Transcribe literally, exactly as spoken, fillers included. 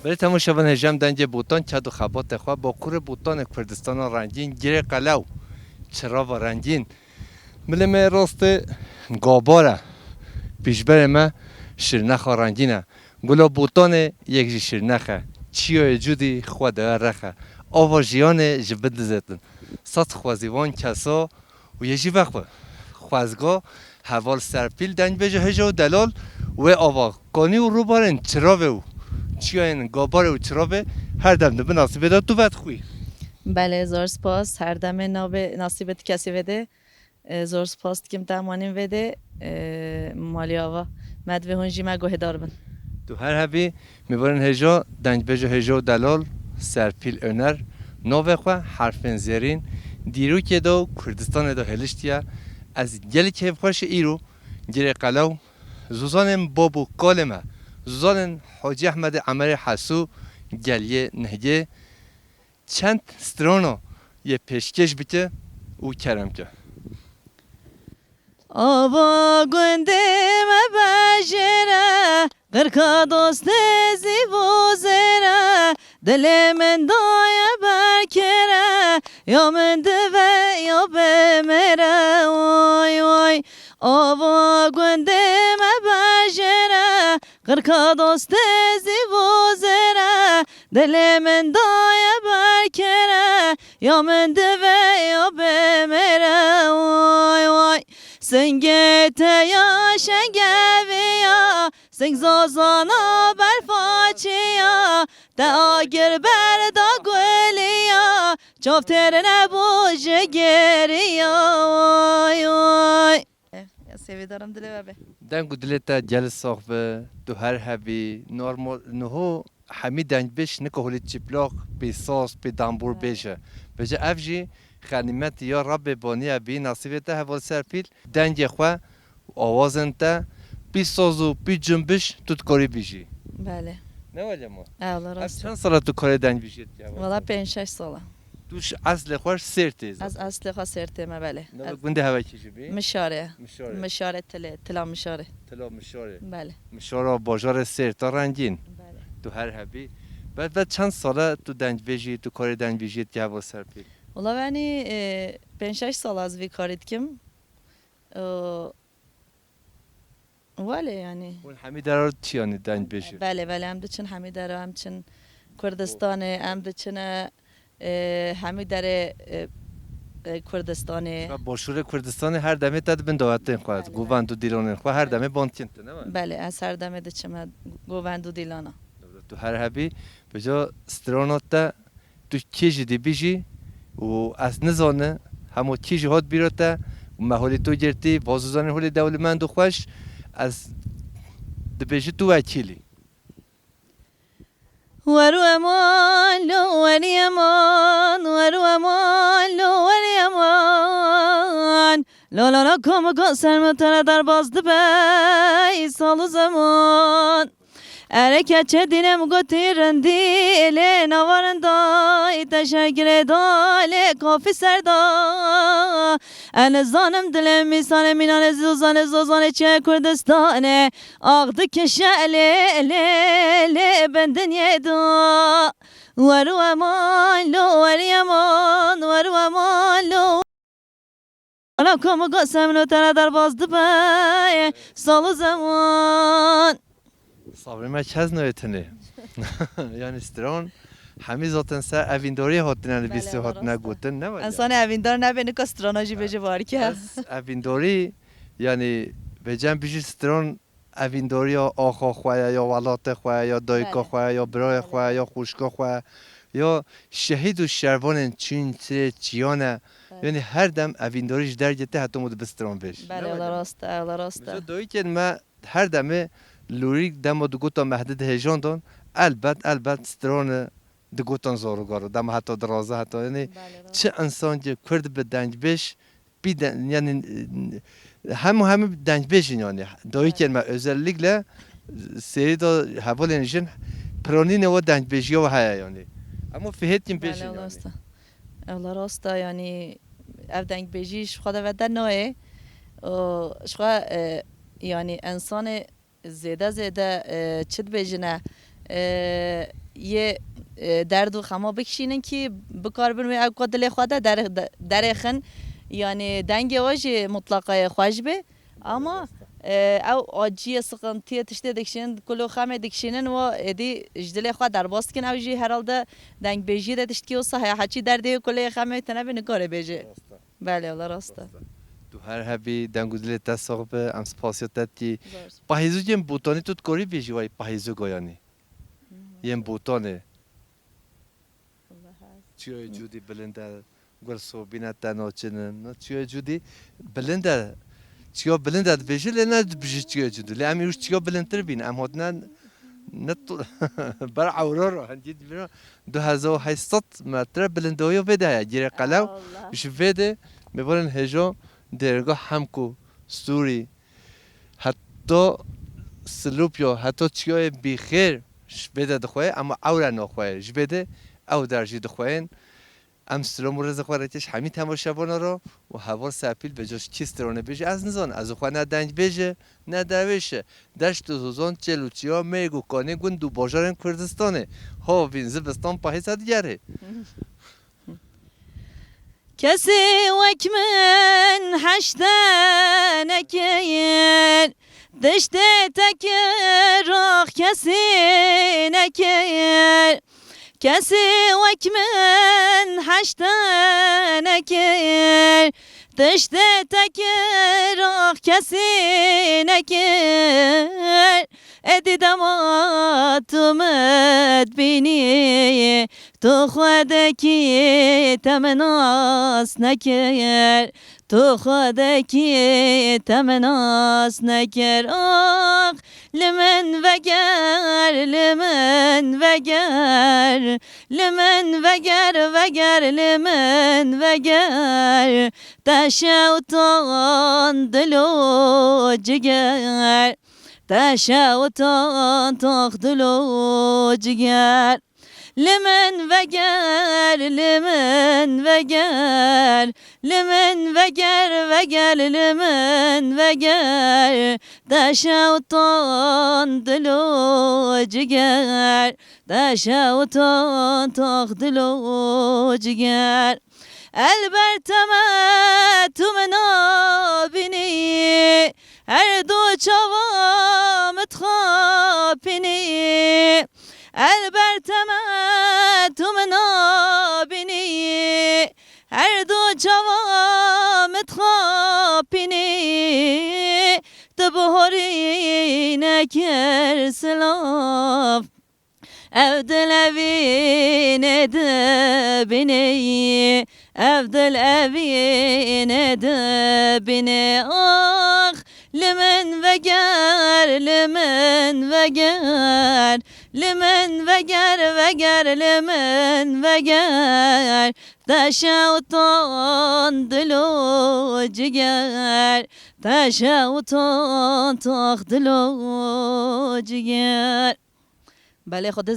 Belê temaşevan hêja em dengê Botan, ked û xebatê xwe, Bakurê Botanê, Kurdistana rengîn, Girê Qelew, Çirava rengîn. Milê me rastê Gabar e, pîşberê me Şirnexa rengîn e. Gula Botanê yek jî Şirnex e, çiyayê Cûdî xwe daye rex e. Ava jiyanê ji bin dizêtin. Sed xwezî van kesa û yê jî vex bi. Xwezga heval Serpîl, dengbêja hêja û delal wê ava kanî û rûbarên Çiravê û çiyayên Gabarê û Çiravê her dem di bin nasîbê de tu vedixwî. Belê, zor spas. Her demê navê nasîbê ti kesî vede. E, zor spas dikim te emanîn vede. E, malî ava. Me divê hûn jî me guhêdar bin. Tu her hebî. Mêvanên hêja, dengbêja hêja û delal Serpîl Öner, navê xwe herfên zêrîn, dîrokê de û Kurdistanê de hêliştiye. Ez gelî kêfxweş îro Girê Qelew, zozanên bab û kalê me, zozanên Hacî Ehmedê Emerê Hesû, geliyê Nihgê, çend strana yê pêşkêş bike û kerem ke. Ava gundê me bejêre, qirka dostê zî vozêre, dilê min daye berkêre, ya min dive ya bimêre, oy, oy. Ava gundê me bejêre, qirka dostê zî vozêre, dilê min daye berkêre, ya min dive ya bimêre, oy, oy. Singê te ya şengevî ya, sing zozana berfaçî ya, te agir berda gulî ya, çav têr nebû ji gerî ya, oy, oy. Ya sêvê darim dilê we be. Deng û dilê te gelî sax be, tu her hebî, normal, niho hemî dengbêj nika holî çîplaq, pê saz, pê dambûr bêje. Bêje ev jî xenîmet ya Rebbê baniye bî nasîbê te heval Serpîl, dengê xwe û awazên te, pî saz û pî cumbiş tu dikarî bijî. Belê. Ne wele ma? Ew, Allah razı olsun. Ev çend sala tu karê dengbêjiyê dike heval Serpîl? Valla pênc şeş sala. Tu ji eslê xwe Sêrtê zaten. Ez eslê xwe Sêrtê me, belê. Nava gundê hewe kî jî bî? Mişarê. Mişarê. Mişarê Tilê, Tila Mişarê. Tila Mişarê. Belê. Mişara bajarê Sêrta rengîn. Belê. Tu her hebî. Ber ve çend sal e tu dengbêjî, tu karê dengbêjiyê dikî heval Serpîl? Wala venî, e, pênc şeş sal ez vî karî dikim. E, Wele, yanî. Hûn hemî dera çi, yanî, dengbêjî? Belê, belê, em diçin hemî dera, em çin Kurdistanê, em diçine, e, hemî derê, e, e, Kurdistanê. Başûrê Kurdistanê her demê te di bin dawetên xwe, belê, govend û dîlanên xwe her demê bandkin tu, ne wele? Belê, ez her demê diçime govend û dîlana. Tu her hebî, bi ca strana te tu kê jî dibîjî û ez nizane hema kî jî hat bîra te û me holê to girtî, vazozanên holê dewlemend û xweş, ez dibêji tu wekîlî. Wer û eman, lo werî eman, wer û eman, lo werî eman. La la la, kom go ser min tene derbas dibe, sal û zeman. Erê keçê dînim gotî rindî, lê nava rinda î teşe girê da, lê kafî ser da. Ez nizanim dilê mîsanê mînanê zozanê, zozanê çi ye Kurdistanê. Ax dikişe lê, lê, lê bin dinyê da. Wer û eman, lo werî eman, wer û eman, lo. Ana kom go semno tene derbas dibe, sal û zeman. Sabrê me çez nayê tenê. Yanî stran hemî zaten ser evîndariyê hatine nivîsî, belê, hatine rast e, gotin, ne wele? Însanê evîndar nebe, nika strana jî bêje barike. Ez evîndarî, yanî bêcem bijî stran evîndariya axa xwe ye, ya welatê xwe ye, ya dayika, belê, xwe ye, ya birayê, belê, xwe ye, ya xwişka xwe ye, ya şehîd û şervanên çûn sirê çiyan e. Belê. Yanî her dem evîndarî ji dergê te heto mu dibe stran vêj. Belê, ne wele? Wela rast e, wela rast e. Ji dayikên me her demê lûrî dema digota Mehdi dihêjandan, elbet, elbet stran e. Digotin zarogaro, dema heta diraza heta, yanî, belê, rast, çi însankî Kurd bi dengbêj, bî de, yanî, hemû hemû dengbêj in, yanî. Dayikên, belê, me özellikle sêrî de hevalên jin piranînê we dengbêjiya we heye, yanî. Hemû fihêt kin, belê, bêjin, yanî. Rast e. Ewla rast e, yanî, ev dengbêjî ji xwe de vede nayê. Û ji xwe, e, yanî, însanê zêde zêde, e, çi dibêjine, e, Yê, e, derd û xema bikişînin kî bikaribin wê ew ka dilê xwe de dere-, de-, derêxin. Yanî dengê we jî mutlaqa yê xweş bê. Ama, e, ew aciyê, sıkıntıyê tiştê dikişînin, kul û xemê dikişînin, we êdî ji dilê xwe derbas dikin. Ew jî herhalde dengbêjiyê de tiştkî wisa heye. Heçî derdê kulê xemê tune bê nikare bêje. Rast e. Belê, wala rast e. Rast e. Tu her hebî, deng û dilê te sax be, em spasiya te dikî. Baş. Pahêzû yên Botanê tu dikarî bêjî, wey pahêzû goyanî. Yên Botanê. Çiyayê Cûdî bilind e, gul sobîne te naçinin. Na çiyayê Cûdî bilind e. Çiya bilind e dibêje, lê ne dibêje çiyayê Cûdî. Lê em êrûş çiya bilindtir bîn. Em hatine ne to-, ber ewra re, hindî dibîne du hezar û heyt sed metre bilindahiya vê de heye. Girê Qelew Allah. Ji vê de mêvanên hêja dêrga Hemko, Sûrî, heta Silopya, heta çiyayê Bîxêr ji vê de dixwe, ema ewre naxwe. Ji vê de ew der jî dixweyên. Em silam û rêzê xwe rêkê ji hemî temaşevana re û heval Serpîl bêje ji kî stranê bêje, ez nizanim. Ez û xwe ne dengbêj e, ne dervêş e. Deşt û zozan, çêl û çiya, mêrg û kanê, gund û bajarên Kurdistanê. Havîn, zivistan, pahîz digerê. Kesî wek min heşte nekir, diştê te kir, ax kesî nekir. Kesî wek min heşte nekir, diştê te kir, ax kesî nekir. Êdî dema tu min dibînî, tu xwedekî te min nas nekir. Tu xwedekî te min nas nekir. Ax, li min veger, li min veger, li min veger, veger, li min veger. Te şewtan dil û ciger. Te şewtan tax dil û ciger. Li min veger, li min veger, li min veger, veger, li min veger. Te şewtan dil û ciger, te şewtan tax dil û ciger. El ber te me tu min nabînî, her du çawa min dixapînî. El ber te me tu min nabînî, her du çawa min dixapînî. Tu bi horî nekir silav, ev dil evînê dibînî, ev dil evînê dibînî. Ax, li min veger, li min veger, li min veger, veger, li min veger. Te şewtan dil û ciger, te şewtan tax dil û ciger. Belê, Xwedê